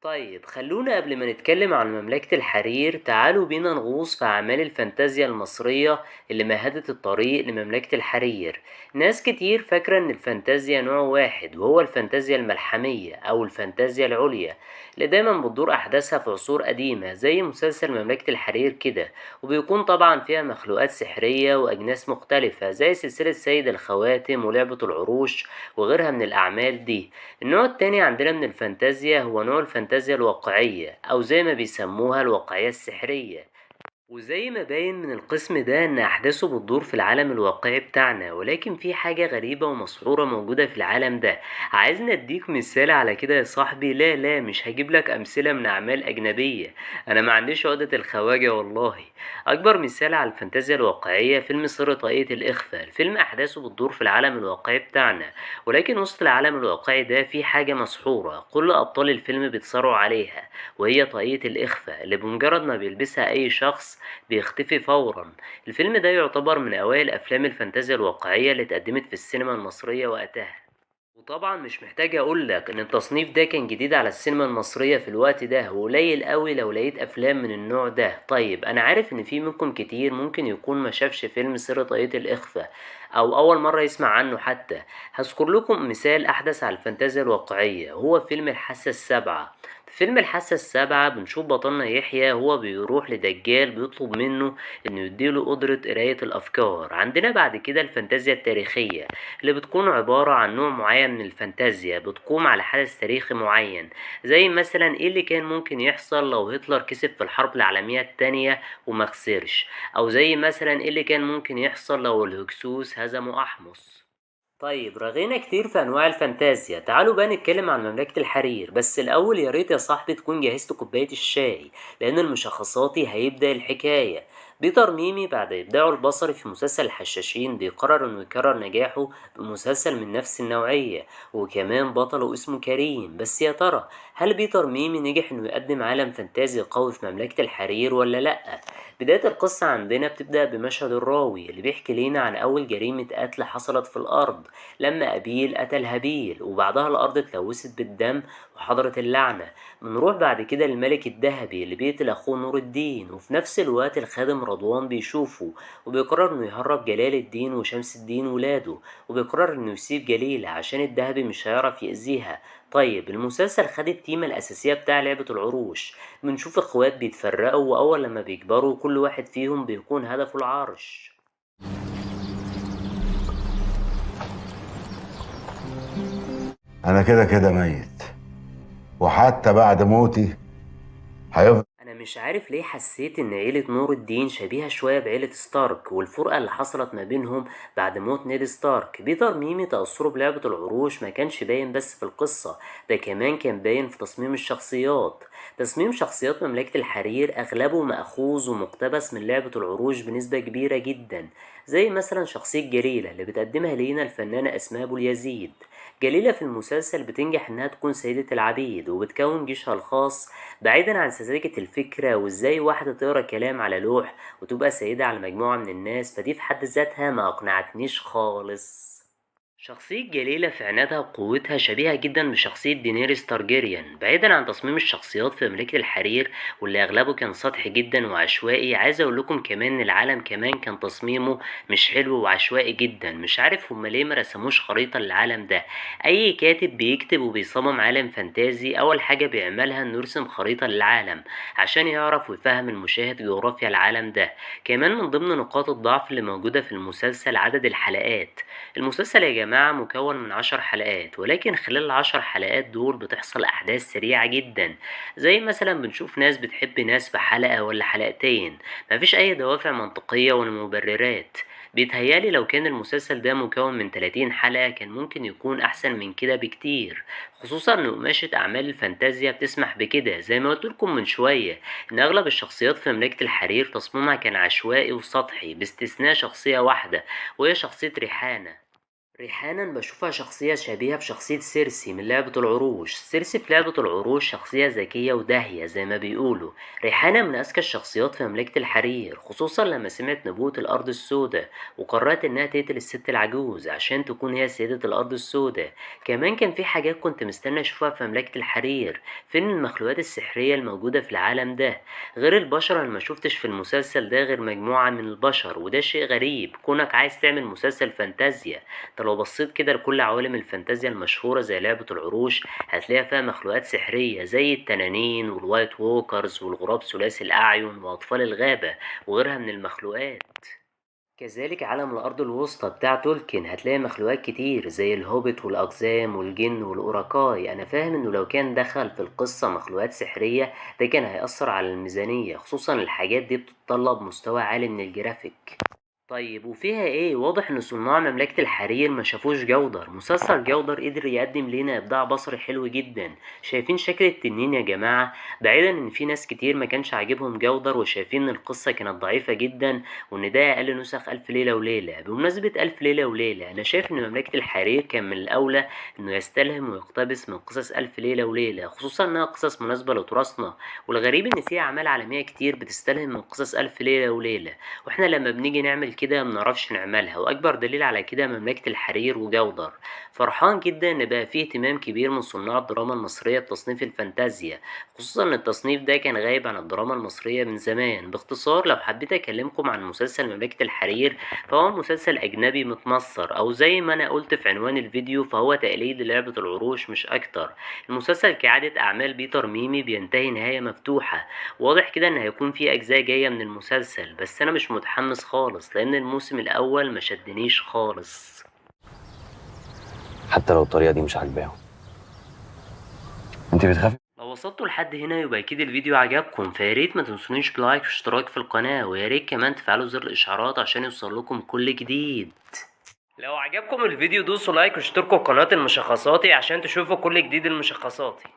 طيب خلونا قبل ما نتكلم عن مملكة الحرير تعالوا بينا نغوص في أعمال الفانتازيا المصرية اللي مهدت الطريق لمملكة الحرير. ناس كتير فاكرة إن الفانتازيا نوع واحد وهو الفانتازيا الملحمية أو الفانتازيا العليا اللي دايما بتدور أحداثها في عصور قديمة زي مسلسل مملكة الحرير كده، وبيكون طبعا فيها مخلوقات سحرية وأجناس مختلفة زي سلسلة سيد الخواتم ولعبة العروش وغيرها من الأعمال دي. النوع التاني عندنا من الفانتازيا هو نوع الفانتازيا الواقعية أو زي ما بيسموها الواقعية السحرية، وزي ما باين من القسم ده إن أحداثه بتدور في العالم الواقعي بتاعنا، ولكن في حاجة غريبة ومسحورة موجودة في العالم ده. عايزني أديك مثال على كده يا صاحبي؟ لا لا، مش هجيب لك أمثلة من أعمال أجنبية، أنا ما عنديش عقدة الخواجة والله. أكبر مثال على الفانتازيا الواقعية فيلم سر طاقية الإخفاء. الفيلم أحداثه بتدور في العالم الواقعي بتاعنا، ولكن وسط العالم الواقعي ده في حاجة مسحورة كل أبطال الفيلم بيتصارعوا عليها، وهي طاقية الإخفاء اللي بمجرد ما بيلبسها أي شخص بيختفي فورا. الفيلم ده يعتبر من أوائل أفلام الفانتازيا الواقعية اللي اتقدمت في السينما المصرية وقتها. وطبعا مش محتاج أقولك إن التصنيف ده كان جديد على السينما المصرية في الوقت ده، وقليل قوي لو لقيت أفلام من النوع ده. طيب أنا عارف إن في منكم كتير ممكن يكون ما شافش فيلم سر طاقية الإخفاء أو أول مرة يسمع عنه حتى. هذكر لكم مثال أحدث على الفانتازيا الواقعية، هو فيلم الحاسة السابعة. في فيلم الحاسة السابعة بنشوف بطلنا يحيى هو بيروح لدجال بيطلب منه إنه يديله قدرة قراية الأفكار. عندنا بعد كده الفانتازيا التاريخية اللي بتكون عبارة عن نوع معين من الفانتازيا بتقوم على حدث تاريخي معين، زي مثلا إيه اللي كان ممكن يحصل لو هتلر كسب في الحرب العالمية التانية وما خسرش، أو زي مثلا إيه اللي كان ممكن يحصل لو الهكسوس هزموا أحمس. طيب رغينا كتير في أنواع الفانتازيا، تعالوا بقى نتكلم عن مملكة الحرير. بس الأول يا ريت يا صاحبي تكون جهزت كوباية الشاي لأن المشخصاتي هيبدأ الحكاية. بيتر ميمي بعد إبداعه البصري في مسلسل الحشاشين بيقرر إنه يكرر نجاحه بمسلسل من نفس النوعية، وكمان بطله اسمه كريم. بس يا ترى هل بيتر ميمي نجح إنه يقدم عالم فانتازي قوي في مملكة الحرير ولا لأ؟ بداية القصة عندنا بتبدأ بمشهد الراوي اللي بيحكي لينا عن أول جريمة قتل حصلت في الأرض لما أبيل قتل هابيل، وبعدها الأرض اتلوثت بالدم وحضرت اللعنة. بنروح بعد كده للملك الذهبي اللي بيقتل أخوه نور الدين، وفي نفس الوقت الخادم رضوان بيشوفه وبيقرر إنه يهرب جلال الدين وشمس الدين ولاده، وبيقرر إنه يسيب جليلة عشان الذهبي مش هيعرف يأذيها. طيب المسلسل خد التيمة الأساسية بتاع لعبة العروش، بنشوف اخوات بيتفرقوا وأول لما بيكبروا كل واحد فيهم بيكون هدفه العرش. أنا كده كده ميت، وحتى بعد موتي هيفضل. أنا مش عارف ليه حسيت إن عيلة نور الدين شبيهة شوية بعيلة ستارك والفرقة اللي حصلت ما بينهم بعد موت نيد ستارك. بيتر ميمي تأثره بلعبة العروش ما كانش باين بس في القصة، ده كمان كان باين في تصميم الشخصيات. تصميم شخصيات مملكة الحرير أغلبه مأخوذ ومقتبس من لعبة العروش بنسبة كبيرة جدا، زي مثلا شخصية جليلة اللي بتقدمها لينا الفنانة أسماء أبو اليزيد. جليلة في المسلسل بتنجح إنها تكون سيدة العبيد وبتكون جيشها الخاص بعيدا عن سذاجة الفكرة وإزاي واحدة تقرا كلام على لوح وتبقى سيدة على مجموعة من الناس، فدي في حد ذاتها ما أقنعتنيش خالص. شخصية جليلة في عنادها وقوتها شبيهة جدا بشخصية دينيريس تارجيريان. بعيدا عن تصميم الشخصيات في مملكة الحرير واللي أغلبه كان سطحي جدا وعشوائي، عايز أقول لكم كمان إن العالم كمان كان تصميمه مش حلو وعشوائي جدا. مش عارف هما ليه ما رسموش خريطة للعالم ده. أي كاتب بيكتب وبيصمم عالم فانتازي أول حاجة بيعملها إنه يرسم خريطة للعالم عشان يعرف ويفهم المشاهد جغرافيا العالم ده. كمان من ضمن نقاط الضعف اللي موجودة في المسلسل عدد الحلقات. المسلسل يا جماعة مكون من 10 حلقات، ولكن خلال ال10 حلقات دول بتحصل أحداث سريعة جدا، زي مثلا بنشوف ناس بتحب ناس في حلقة ولا حلقتين، مفيش أي دوافع منطقية ولا مبررات. بيتهيالي لو كان المسلسل ده مكون من 30 حلقة كان ممكن يكون أحسن من كده بكتير، خصوصا إن قماشة أعمال الفانتازيا بتسمح بكده. زي ما قلت لكم من شوية إن أغلب الشخصيات في مملكة الحرير تصميمها كان عشوائي وسطحي باستثناء شخصية واحدة وهي شخصية ريحانة. ريحانة بشوفها شخصية شبيهة بشخصية سيرسي من لعبة العروش. سيرسي في لعبة العروش شخصية ذكية وداهية زي ما بيقولوا. ريحانة من أذكى الشخصيات في مملكة الحرير، خصوصا لما سمعت نبوءة الأرض السوداء وقررت إنها تقتل الست العجوز عشان تكون هي سيدة الأرض السوداء. كمان كان في حاجات كنت مستني أشوفها في مملكة الحرير. فين المخلوقات السحرية الموجودة في العالم ده غير البشر؟ أنا ما شفتش في المسلسل ده غير مجموعة من البشر، وده شيء غريب كونك عايز تعمل مسلسل فانتازيا. انت لو بصيت كده لكل عوالم الفانتازيا المشهورة زي لعبة العروش هتلاقي فيها مخلوقات سحرية زي التنانين وال White Walkers والغراب ثلاثي الأعين وأطفال الغابة وغيرها من المخلوقات. كذلك عالم الأرض الوسطى بتاع تولكين هتلاقي مخلوقات كتير زي الهوبيت والأقزام والجن والأوراكاي. أنا فاهم إنه لو كان دخل في القصة مخلوقات سحرية ده كان هيأثر على الميزانية، خصوصا الحاجات دي بتتطلب مستوى عالي من الجرافيك. طيب وفيها ايه؟ واضح ان صناع مملكة الحرير ما شافوش جودر. مسلسل جودر قدر يقدم لنا ابداع بصري حلو جدا. شايفين شكل التنين يا جماعة؟ بعيدا ان في ناس كتير ما كانش عاجبهم جودر وشايفين ان القصة كانت ضعيفة جدا وان ده اقل نسخ الف ليلة وليلة. بمناسبة الف ليلة وليلة، انا شايف ان مملكة الحرير كان من الاولى انه يستلهم ويقتبس من قصص الف ليلة وليلة، خصوصا انها قصص مناسبة لتراثنا. والغريب ان في اعمال عالمية كتير بتستلهم من قصص الف ليلة وليلة، واحنا لما بنيجي نعمل كده منعرفش نعملها، واكبر دليل على كده مملكة الحرير وجودر. فرحان جدا ان بقى فيه اهتمام كبير من صناع الدراما المصرية بتصنيف الفانتازيا، خصوصا ان التصنيف ده كان غايب عن الدراما المصرية من زمان. باختصار لو حبيت اكلمكم عن مسلسل مملكة الحرير فهو مسلسل اجنبي متمصر، او زي ما انا قلت في عنوان الفيديو فهو تقليد للعبة العروش مش اكتر. المسلسل كعادة اعمال بيتر ميمي بينتهي نهاية مفتوحة، واضح كده ان هيكون في اجزاء جاية من المسلسل، بس انا مش متحمس خالص لان الموسم الاول ما شدنيش خالص. حتى لو الطريقة دي مش عاجباهم. انت بتخافي؟ لو وصلتوا لحد هنا يبقى اكيد الفيديو عجبكم، فياريت ما تنسونيش ب like واشتراك في القناة، وياريت كمان تفعلوا زر الاشعارات عشان يوصل لكم كل جديد. لو عجبكم الفيديو دوسوا like واشتركوا في قناة المشخصاتي عشان تشوفوا كل جديد المشخصاتي.